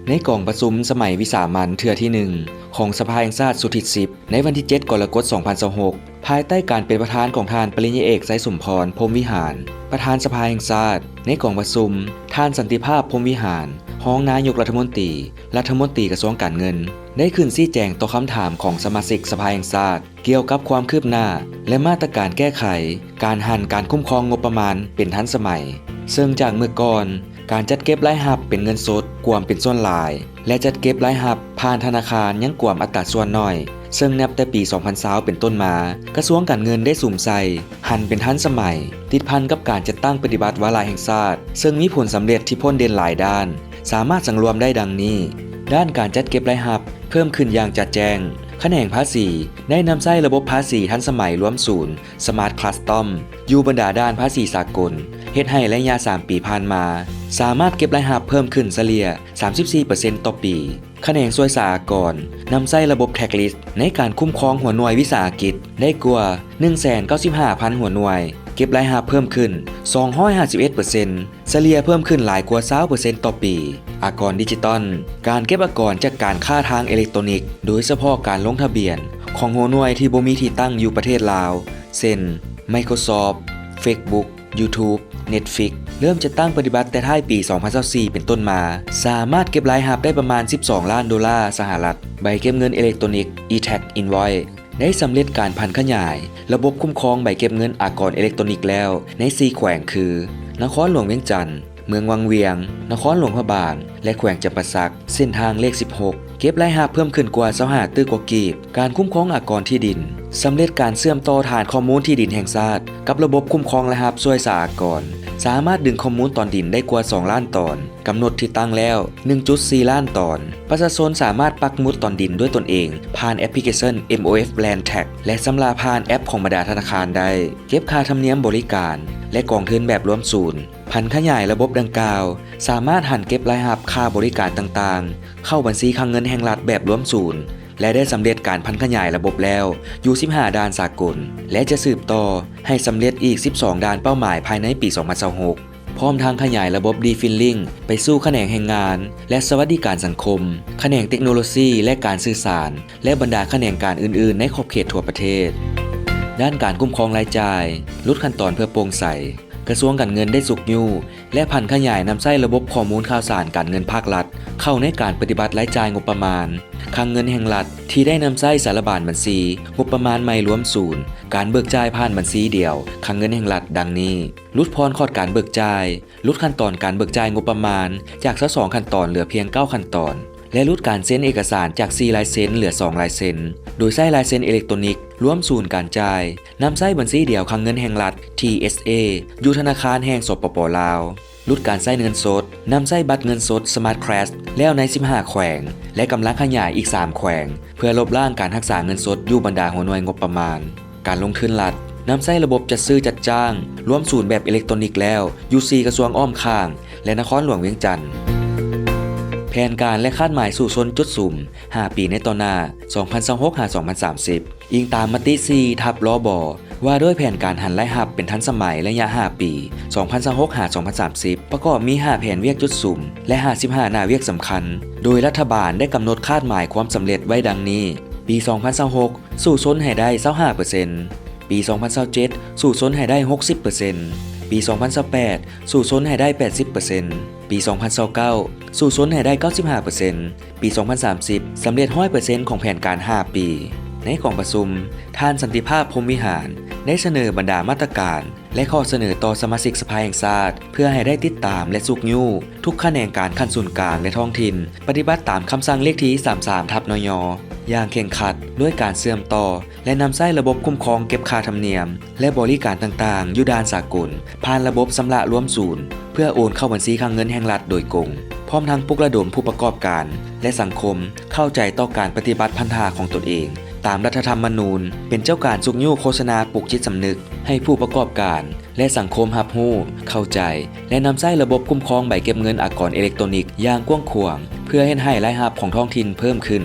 ໃນກອງປະຊຸມສະໄໝວິສາມັນເທື່ອທີໜຶ່ງ ຂອງສະພາແຫ່ງຊາດຊຸດທີສິບ ໃນວັນທີເຈັດ ກໍລະກົດ ສອງພັນຊາວຫົກ ພາຍໃຕ້ການເປັນປະທານຂອງທ່ານປະລິນຍາເອກ ໄຊສົມພອນ ພົມວິຫານ ປະທານສະພາແຫ່ງຊາດ, ໃນກອງປະຊຸມ ທ່ານ ສັນຕິພາບ ພົມວິຫານ ຮອງນາຍົກລັດຖະມົນຕີ, ລັດຖະມົນຕີກະຊວງການເງິນ ໄດ້ຂຶ້ນຊີ້ແຈງຕໍ່ຄຳຖາມຂອງສະມາຊິກສະພາແຫ່ງຊາດ ກ່ຽວກັບຄວາມຄືບໜ້າ ແລະ ມາດຕະການແກ້ໄຂການຫັນການຄຸ້ມຄອງງົບປະມານເປັນທັນສະໄໝ, ເຊິ່ງຈາກເມື່ອກ່ອນ ການຈັດເກັບລາຍຮັບເປັນເງິນສົດກວມເປັນສ່ວນຫຼາຍ ແລະ ຈັດເກັບລາຍຮັບຜ່ານທະນາຄານຍັງກວມອັດຕາສ່ວນໜ້ອຍ, ເຊິ່ງນັບແຕ່ປີສອງພັນຊາວເປັນຕົ້ນມາ, ກະຊວງການເງິນໄດ້ສຸມໃສ່ຫັນເປັນທັນສະໄໝ, ຕິດພັນກັບການຈັດຕັ້ງປະຕິບັດວາລະແຫ່ງຊາດ, ເຊິ່ງມີຜົນສຳເລັດທີ່ພົ້ນເດັ່ນຫຼາຍດ້ານ, ສາມາດສັງລວມໄດ້ດັ່ງນີ້. ດ້ານການຈັດເກັບລາຍຮັບເພີ່ມຂຶ້ນຢ່າງຈະແຈ້ງ. ຂະແໜງພາສີໄດ້ນຳໃຊ້ລະບົບພາສີທັນສະໄໝລວມສູນ Smart Custom ຢູ່ບັນດາດ່ານພາສີສາກົນ, ເຮັດໃຫ້ໄລຍະສາມປີຜ່ານມາ ສາມາດເກັບລາຍຮັບເພີ່ມຂຶ້ນສະເລ່ຍສາມສິບສີ່ເປີເຊັນຕໍ່ປີ. ຂະແໜງສ່ວຍສາອາກອນນຳໃຊ້ລະບົບ Tax List ໃນການຄຸ້ມຄອງຫົວໜ່ວຍວິສາຫະກິດໄດ້ກວ່າໜຶ່ງແສນເກົ້າສິບຫ້າພັນຫົວໜ່ວຍ, ເກັບລາຍຮັບເພີ່ມຂຶ້ນສອງຮ້ອຍຫ້າສິບເອັດເປີເຊັນ, ສະເລ່ຍເພີ່ມຂຶ້ນຫຼາຍກວ່າຊາວເປີເຊັນຕໍ່ປີ. ອາກອນດິຈິຕອນ, ການເກັບອາກອນຈາກການຄ້າທາງເອເລັກໂຕນິກ, ໂດຍສະເພາະການລົງທະບຽນຂອງຫົວໜ່ວຍທີ່ບໍ່ມີທີ່ຕັ້ງຢູ່ປະເທດລາວ ເຊັ່ນ Microsoft, Facebook, YouTube, Netflix ເລີ່ມຈັດຕັ້ງປະຕິບັດແຕ່ທ້າຍປີສອງພັນຊາວສີ່ເປັນຕົ້ນມາ, ສາມາດເກັບລາຍຮັບໄດ້ປະມານສິບສອງລ້ານໂດລາສະຫະລັດ. ໃບເກັບເງິນເອເລັກໂຕນິກ e-tax invoice ໄດ້ສຳເລັດການຜັນຂະຫຍາຍລະບົບຄຸ້ມຄອງໃບເກັບເງິນອາກອນເອເລັກໂຕນິກແລ້ວໃນສີ່ແຂວງຄື ນະຄອນຫຼວງວຽງຈັນ, ເມືອງວັງວຽງ, ນະຄອນຫຼວງພະບາງ ແລະ ແຂວງຈຳປາສັກ. ເສັ້ນທາງເລກສິບຫົກ ເກັບລາຍຮັບເພີ່ມຂຶ້ນກວ່າຊາວຫ້າຕື້ກວ່າກີບ. ການຄຸ້ມຄອງອາກອນທີ່ດິນ ສຳເລັດການເຊື່ອມຕໍ່ຖານຂໍ້ມູນທີ່ດິນແຫ່ງຊາດກັບລະບົບຄຸ້ມຄອງລາຍຮັບສ່ວຍສາອາກອນ, ສາມາດດຶງຂໍ້ມູນຕອນດິນໄດ້ກວ່າສອງລ້ານຕອນ, ກຳນົດທີ່ຕັ້ງແລ້ວໜຶ່ງຈຸດສີ່ລ້ານຕອນ. ປະຊາຊົນສາມາດປັກໝຸດຕອນດິນດ້ວຍຕົນເອງ ຜ່ານແອັບພລິເຄຊັນ MOF Land Tax ແລະ ຊຳລະຜ່ານແອັບຂອງບັນດາທະນາຄານໄດ້. ເກັບຄ່າທຳນຽມບໍລິການ ແລະ ກອງທຶນແບບລວມສູນ. ຜັນຂະຫຍາຍລະບົບດັ່ງກ່າວ ສາມາດຫັນເກັບລາຍຮັບຄ່າບໍລິການຕ່າງໆ ເຂົ້າບັນຊີຄັງເງິນແຫ່ງລັດແບບລວມສູນ ແລະ ໄດ້ສຳເລັດການຜັນຂະຫຍາຍລະບົບແລ້ວຢູ່ສິບຫ້າດ່ານສາກົນ ແລະ ຈະສືບຕໍ່ໃຫ້ສຳເລັດອີກສິບສອງດ່ານເປົ້າໝາຍພາຍໃນປີສອງພັນຊາວຫົກ ພ້ອມທັງຂະຫຍາຍລະບົບ D-Filing ໄປສູ່ຂະແໜງແຮງງານ ແລະ ສະຫວັດດີການສັງຄົມ, ຂະແໜງເຕັກໂນໂລຊີ ແລະ ການສື່ສານ ແລະ ບັນດາຂະແໜງການອື່ນໆໃນຂອບເຂດທົ່ວປະເທດ. ດ້ານການຄຸ້ມຄອງລາຍຈ່າຍ, ຫຼຸດຂັ້ນຕອນເພື່ອໂປ່ງໃສ. ກະຊວງການເງິນໄດ້ຊຸກຍູ້ ແລະ ຜັນຂະຫຍາຍນຳໃຊ້ລະບົບຂໍ້ມູນຂ່າວສານການເງິນພາກລັດ ເຂົ້າໃນການປະຕິບັດລາຍຈ່າຍງົບປະມານຄັງເງິນແຫ່ງລັດ ທີ່ໄດ້ນຳໃຊ້ສາລະບານບັນຊີງົບປະມານໃໝ່ລວມສູນ, ການເບີກຈ່າຍຜ່ານບັນຊີດຽວຄັງເງິນແຫ່ງລັດ ດັ່ງນີ້: ຫຼຸດຜ່ອນຂອດການເບີກຈ່າຍ, ຫຼຸດຂັ້ນຕອນການເບີກຈ່າຍງົບປະມານຈາກຊາວສອງຂັ້ນຕອນເຫຼືອພຽງເກົ້າຂັ້ນຕອນ ແລະ ຫຼຸດການເຊັນເອກະສານຈາກສີ່ລາຍເຊັນເຫຼືອສອງລາຍເຊັນ ໂດຍໃຊ້ລາຍເຊັນເອເລັກໂຕນິກລວມສູນການຈ່າຍ, ນຳໃຊ້ບັນຊີດຽວຄັງເງິນແຫ່ງລັດ TSA ຢູ່ທະນາຄານແຫ່ງ ສປປ ລາວ. ຫຼຸດການໃຊ້ເງິນສົດ, ນຳໃຊ້ບັດເງິນສົດ Smart Cash ແລ້ວໃນສິບຫ້າແຂວງ ແລະ ກຳລັງຂະຫຍາຍອີກສາມແຂວງ ເພື່ອລົບລ້າງການຮັກສາເງິນສົດຢູ່ບັນດາຫົວໜ່ວຍງົບປະມານ. ການລົງທຶນລັດ, ນຳໃຊ້ລະບົບຈັດຊື້ຈັດຈ້າງລວມສູນແບບເອເລັກໂຕນິກແລ້ວຢູ່ສີ່ກະຊວງອ້ອມຂ້າງ ແລະ ນະຄອນຫຼວງວຽງຈັນ. ແຜນການ ແລະ ຄາດໝາຍສູ້ຊົນຈຸດສຸມຫ້າປີໃນຕໍ່ໜ້າ ສອງພັນຊາວຫົກ ຫາ ສອງພັນສາມສິບ ອີງຕາມມະຕິສີ່ທັບ ລບ ວ່າດ້ວຍແຜນການຫັນລາຍຮັບເປັນທັນສະໄໝໄລຍະຫ້າປີ ສອງພັນຊາວຫົກ ຫາ ສອງພັນສາມສິບ ປະກອບມີຫ້າແຜນວຽກຈຸດສຸມ ແລະ ຫ້າສິບຫ້າໜ້າວຽກສຳຄັນ, ໂດຍລັດຖະບານໄດ້ກຳນົດຄາດໝາຍຄວາມສຳເລັດໄວ້ດັ່ງນີ້: ປີສອງພັນຊາວຫົກ ສູ້ຊົນໃຫ້ໄດ້ຊາວຫ້າເປີເຊັນ, ປີສອງພັນຊາວເຈັດ ສູ້ຊົນໃຫ້ໄດ້ຫົກສິບເປີເຊັນ, ປີສອງພັນຊາວແປດ ສູ້ຊົນໃຫ້ໄດ້ແປດສິບເປີເຊັນ, ປີສອງພັນຊາວເກົ້າ ສູ້ຊົນໃຫ້ໄດ້ເກົ້າສິບຫ້າເປີເຊັນ, ປີສອງພັນສາມສິບ ສຳເລັດຮ້ອຍເປີເຊັນຂອງແຜນການຫ້າປີ. ໃນກອງປະຊຸມ, ທ່ານ ສັນຕິພາບ ພົມວິຫານ ໄດ້ສະເໜີບັນດາມາດຕະການ ແລະ ຂໍ້ສະເໜີຕໍ່ສະມາຊິກສະພາແຫ່ງຊາດ ເພື່ອໃຫ້ໄດ້ຕິດຕາມ ແລະ ຊຸກຍູ້ທຸກຂະແໜງການຂັ້ນສູນກາງ ແລະ ທ້ອງຖິ່ນ ປະຕິບັດຕາມຄຳສັ່ງເລກທີສາມສາມ ທັບ ນຍ ຢ່າງເຄັ່ງຄັດ, ດ້ວຍການເຊື່ອມຕໍ່ ແລະ ນຳໃຊ້ລະບົບຄຸ້ມຄອງເກັບຄ່າທຳນຽມ ແລະ ບໍລິການຕ່າງໆຢູ່ດ່ານສາກົນ ຜ່ານລະບົບຊຳລະລວມສູນ ເພື່ອໂອນເຂົ້າບັນຊີຄັງເງິນແຫ່ງລັດໂດຍກົງ, ພ້ອມທັງປຸກລະດົມຜູ້ປະກອບການ ແລະ ສັງຄົມເຂົ້າໃຈຕໍ່ການປະຕິບັດພັນທະຂອງຕົນເອງຕາມລັດຖະທຳມະນູນ, ເປັນເຈົ້າການຊຸກຍູ້ໂຄສະນາປຸກຈິດສຳນຶກໃຫ້ຜູ້ປະກອບການ ແລະ ສັງຄົມຮັບຮູ້, ເຂົ້າໃຈ ແລະ ນຳໃຊ້ລະບົບຄຸ້ມຄອງໃບເກັບເງິນອາກອນເອເລັກໂຕນິກຢ່າງກວ້າງຂວາງ ເພື່ອເຮັດໃຫ້ລາຍຮັບຂອງທ້ອງຖິ່ນເພີ່ມຂຶ້ນ.